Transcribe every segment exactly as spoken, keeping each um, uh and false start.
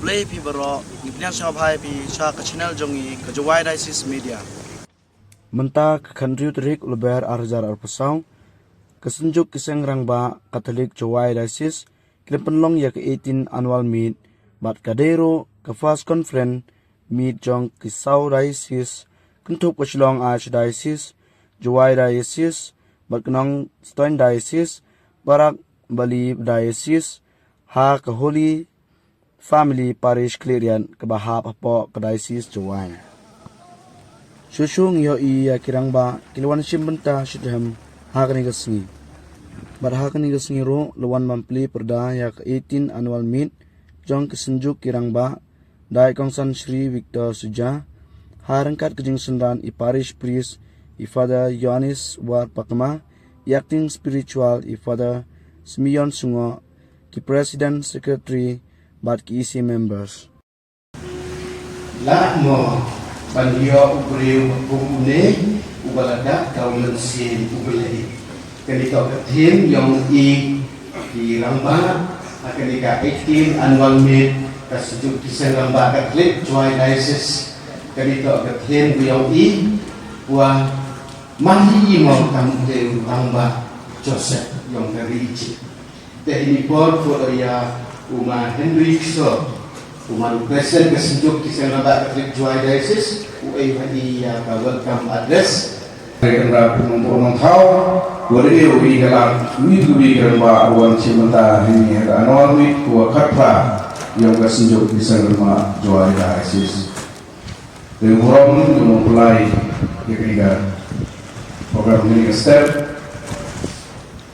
Khublei phi baroh, ngi pdiang sngewbha ïa phi sha ka channel jong ngi ka Jowai Diocese Media. Mynta ka khathynriew tarik u Lber ar hajar arphew saw, ka Synjuk ki Seng Rangbah Katholik Jowai Diocese ki la pynlong ïa ka eighteen annual meet bad ka dei ruh ka first conference meet jong ki saw diocese, kynthup ka Shillong Archdiocese, Jowai Diocese bad ka Nongstoiñ Diocese, Barak Bali Diocese, ha ka Holy Family Parish Khliehriat kaba hap hapoh ka Diocese Jowai. Shuh shuh ngi ïohi ïa ki rangbah ki la wan shim bynta shitrhem ha kane ka sngi. Bad ha kane ka sngi ruh la wan ban plie pyrda ïa ka eighteen annual meet jong ka Synjuk ki Rangbah da i Kongsan Shri Victor Suja, ha ryngkat ka jingsynran i Parish Priest i Father Ioannis War Pakma, i Acting Spiritual i Father Simeon Sungoh, ki President, Secretary bad ki E C members. Lah mo ban ïoh u briew kum une uba la dak da u Mynsiem U Blei. Kane ka theme jong i ki rangbah ha kane ka eighteen annual meet ka Synjuk ki Seng Rangbah Katholik Jowai Diocese. Kane ka theme jong i, wa man hi i mo kam te u rangbah Joseph jong ka ri Egypt. Te ini por ko ïa u ma Henry Kso, u ma u President ka Synjuk ki Seng Rangbah Katholik Jowai Diocese, u ai ha i ïa ka welcome address. Ka Kynrad Nongbuh Nongthaw, wa da dei u i ka lad wi tu wi ka rangbah u wan shim bynta hynne ha ka annual meet wa khatphra jong ka Synjuk ki Seng Rangbah Jowai Diocese. Te u burom u nongpynlai ïa kane ka program, kane ka step.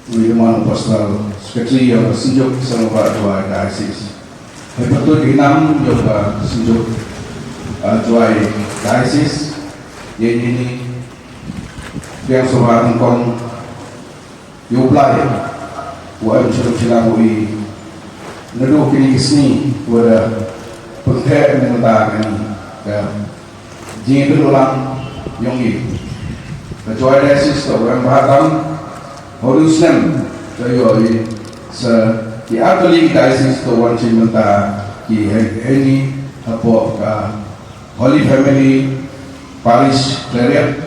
Wi man u Pastoral Secretary ïa ka Synjuk ki Seng Rangbah Jowai Diocese. Hei patut ki nam ïa ka Synjuk, uh, Jowai Diocese. Ïa ini ni biang soba nyngkong ïa u Blai. Wa em shuh shuh u i naduh kine ki sngi wa da pyntheh ne mynta kane ka jingïathuhlang jong i. Ka Jowai Diocese to wan bha tam, haduh snem to ïoh i sa ki artylli ki diocese to wan shim bynta ki hei hei ni hapoh ka Holy Family Parish Khliehriat,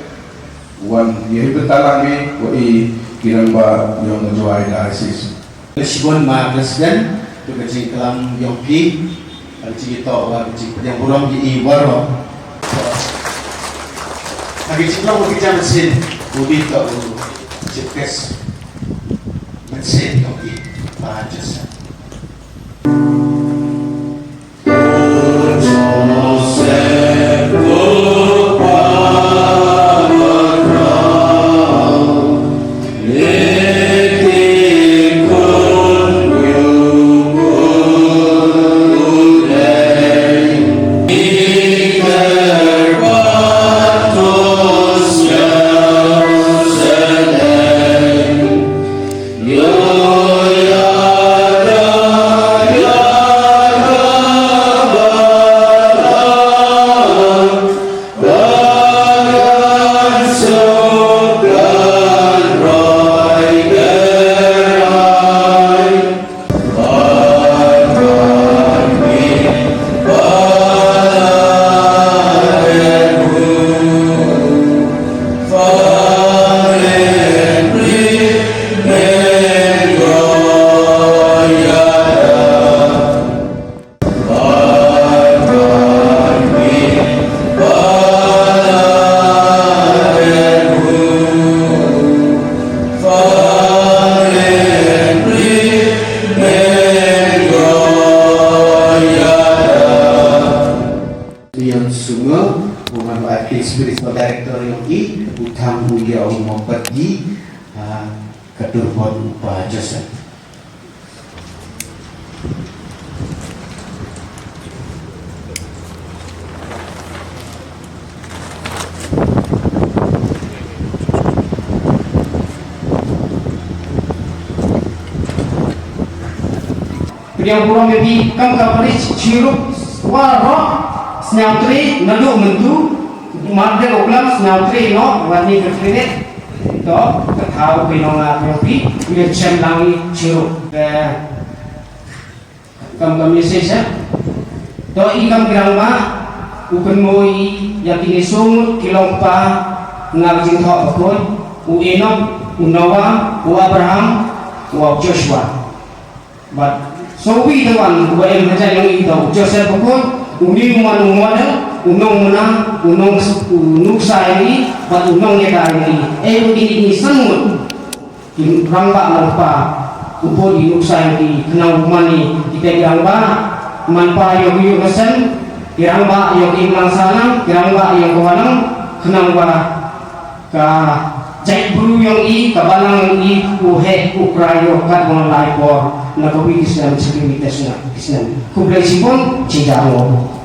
wan ïa hi bynta lang i wa i ki rangbah jong ka Jowai Diocese. Shibun ma President, to ka jingklam jong phi, ka jingitoh wa ka jingpdiang burom ïa i waroh. Ka jingklam wa ka jingmynsiem, u dei ka u Chief Guest mynsiem jong i, Bah Joseph. Ian Sungo, u man ba acting spiritual director yong i, u thang u ïa u mo pat i, ah, ka tur bot u pa Joseph. Pdiang burom ïa phi kam ka parish Chirup waroh, sñiawtrei naduh mynta, mar dei u klam sñiawtrei noh, wat ni ka klinik. To, ka thaw phi nong la phi, phi chem lang i Chirup. Eh, kam ka message, eh? To i kam ki rangbah, u kynmaw i ïa kine saw ngut ki longkpa na ka jingthoh bakhuid, u Enok, u Noah, u Abraham, u Joshua. Bad saw wi te wan uba em ha jaiñ jong i, to u Joseph bakhuid, une u man u model, u nongmuna, u nong, u nuksa ïa i, bad u nongïada ïa i. Ei, kine ki san ngut ki rangbah longkpa, u bud i nuksa ïa ki, khnang ba man i kita ki rangbah, man pa ïa ki ïoh ka sem, ki rangbah ïa ki imlang sahlang, ki rangbah ïa ka wanlam, khnang ba ka jaitbru jong i, ka balang jong i, u heh u krai ïoh katba lai por, na kawei ka snem sha kawei ka snem, ka snem. Khublei shibun, jingdon.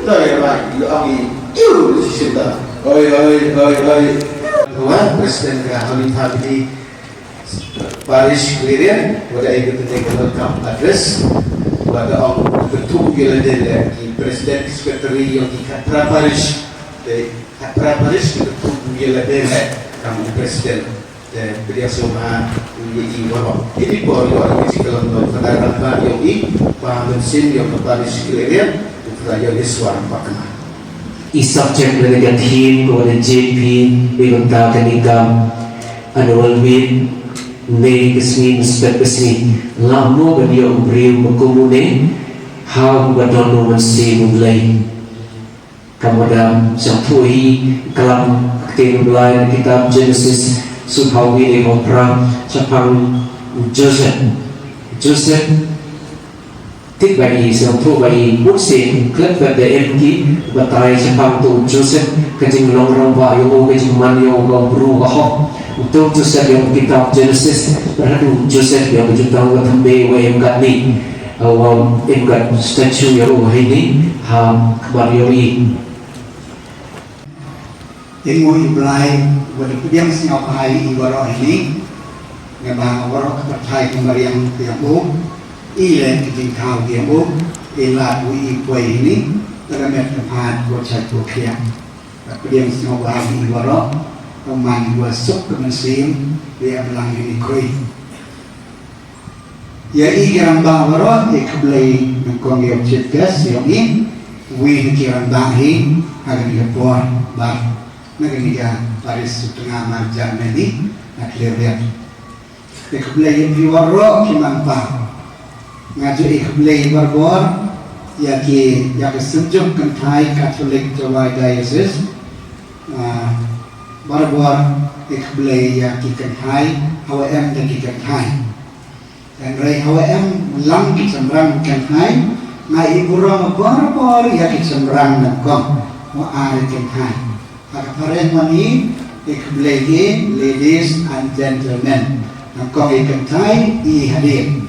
Toi, bai, ïa ong i, iu, si sita. Oi, oi, oi, oi. Tuan President ka Holy Family Parish Khliehriat, wat ai ka tynrai ka welcome address. Wat ong ka tu ïa lade le ki President, Secretary ïa ki khatphra parish. Te khatphra parish ka tu ïa lade le kam President. Te pdiang sngewbha ïa i waroh. Ini por ïa i, ka long ka Fadar Rangbah ïa i, Bah Mynsiem ïa ka Parish Khliehriat, u Fadar ïa i shuwa ba kma. I subject lane ka theme ka wan na J P, bynta kane ka annual meet, ne ka sngi, mynstep ka sngi. La mo ban ïoh u briew ba kum une, ha uba don u Mynsiem U Blei. Ka mut da shong phuh hi, klam ka ktien U Blei na kitab Genesis, sut hawei ne hawphra, shaphang Joseph. Joseph, tip ba i, shong phuh ba i, mut sien, klet ba da em ki batai shaphang tu Joseph, ka jinglong rangbah ïa u, ka jingman ïa u, ka bru ka hok. Uto u Joseph ïa u kitab Genesis, bad haduh u Joseph ïa u jutang ka thymme wa em katne, wa em kat statue ïa u hangne, ha khmat ïa u i. Ïa u i Blai, wa da pdiang sngewbha ïa i waroh hangne, naba waroh ka pyrthai ka mariang ka ïa u, i leh ka jingthaw ka ïa u, i lad u i poi hangne, da ka met ka phad ko chait ko khiah. Pdiang sngewbha ïa i waroh, ka man wa suk ka mynsiem, ïa Blai ïa i khrui. Ïa i ki rangbah waroh, i khublei nyngkong ïa u chief guest, ïa i, wi na ki rangbah hi, ha kane ka por, ba, na kane ka Parish Utnga Marjan ne ni, na Khliehriat. I khublei ïa phi waroh ki man pa. Nga ju i khublei barabor ïa ki, ïa ka Synjuk Kynthai Catholic Jowai Diocese. Ah, barabor i khublei ïa ki kynthai, hawa em da ki kynthai. Hynrei hawa em lang ki shynrang kynthai, nga i burom barabor ïa ki shynrang nyngkong, wa ar kynthai. Ha ka phareng mani, i khublei ki, ladies and gentlemen. Nyngkong i kynthai, i hadien.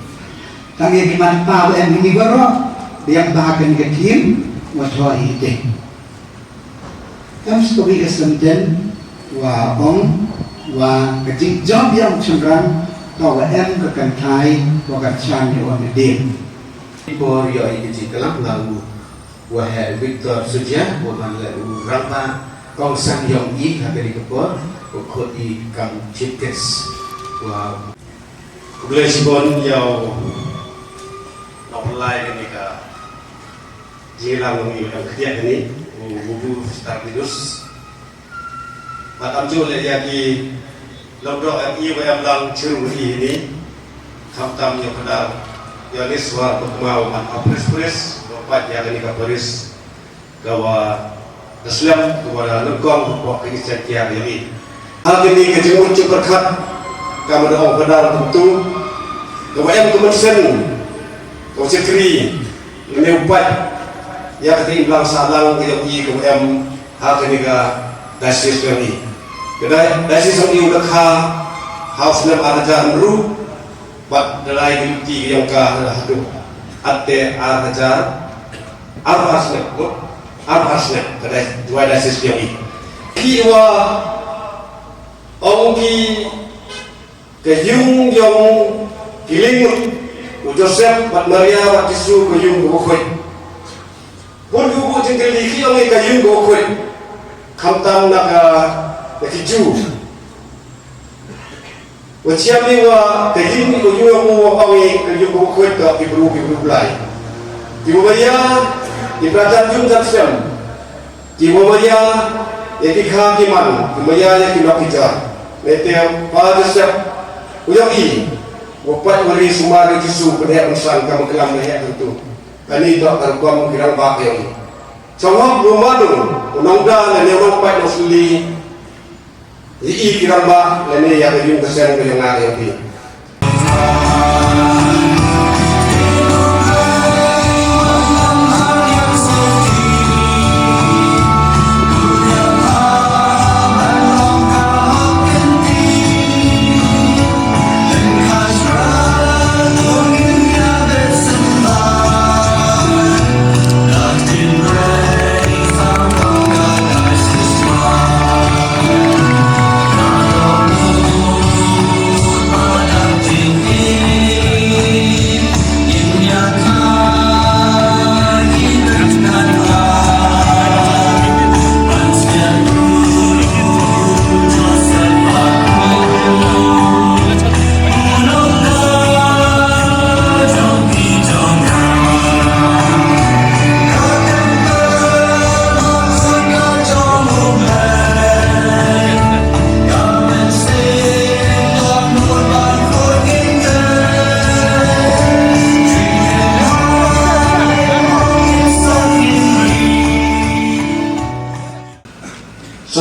Tang i ki man pa wa em hi ni baroh, biang ba kane ka theme, wa thoh i te. Em sa kawei ka senten, wa ong, wa ka jingjop ïa u shynrang, ka wa em ka kynthai, wa ka jan ïa u hadien. Por ïa i ka jingklam na u Waheh Victor Sujia, u man leh u rangbah kongsan ïong i ha kane ka por, u khot i kam chief guest. Wa khublei shibun ïa u nongpynlai kane ka jingïalang long i u dang khyndiat kane, u Bubu Starbidus. Bad am ju leh ïa ki longdoh ïa i wa em lang chiru i ni. Khamtam ïa u Phadar ïa ni Swar Bakma u man ha Parish Parish, u pat ïa kane ka parish ka wa ka slem, ka wa da nyngkong ka pok ka i sha kia ïa i. Ha kane ka jingmut jingpyrkhat ka ma da ong Phadar kumtu, ka wa em ka mynsiem ka wa shakri, ne u pat ïa ka tei blang sahlang ka ïa i ka wa em ha kane ka diocese jong i. Ka di-, diocese jong i u da kha ha u snem ar hajar hynriew, bad da lai ki luti ka jong ka haduh haduh te ar hajar, ar hajar snem, ko? Ar hajar snem, ka di-, Jowai diocese jong i. Ki wa ong ki Ka ïung jong ki lyngngoh, u Joseph bad Maria bad Jisu, ka ïung kaba khuid. Bun ki buh jingkylli ki ong ïa ka ïung kaba khuid. Khamtam na ka, na ki Jiw. Wa chiam ni wa ka ïung, ka ïung, wa ong ïa ka ïung kaba khuid ka ki bru, ki bru Blai. Ki wa ïa, ki brother Jun Joseph. Ki wa maya ïa ki kha ki man, ki maya ïa ki nok ki jar. Nete Pa Joseph u ïohi, wa pait wa ri sumar ïa u Jisu, pynheh pynsan, kam klam ne heh hangtu. Kane dok ka rukom ki rangbah ïohi. Sngewhok u madu, u nongda lane u nongpait nongshakri. Ïa i ki rangbah lane ïa ka ïung ka sem ka jong nga ka jong phi.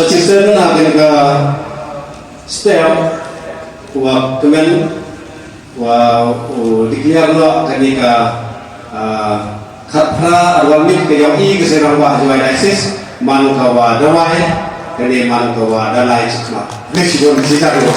Sister na kane ka step wa kmen wa u declare noh kane ka, ah, khatphra arwa mit ka ïohi ka Seng Rangbah Jowai Diocese man ka wa Dawai, kane man ka wa Dalai Chakma. Khublei shibun, shisha ruh.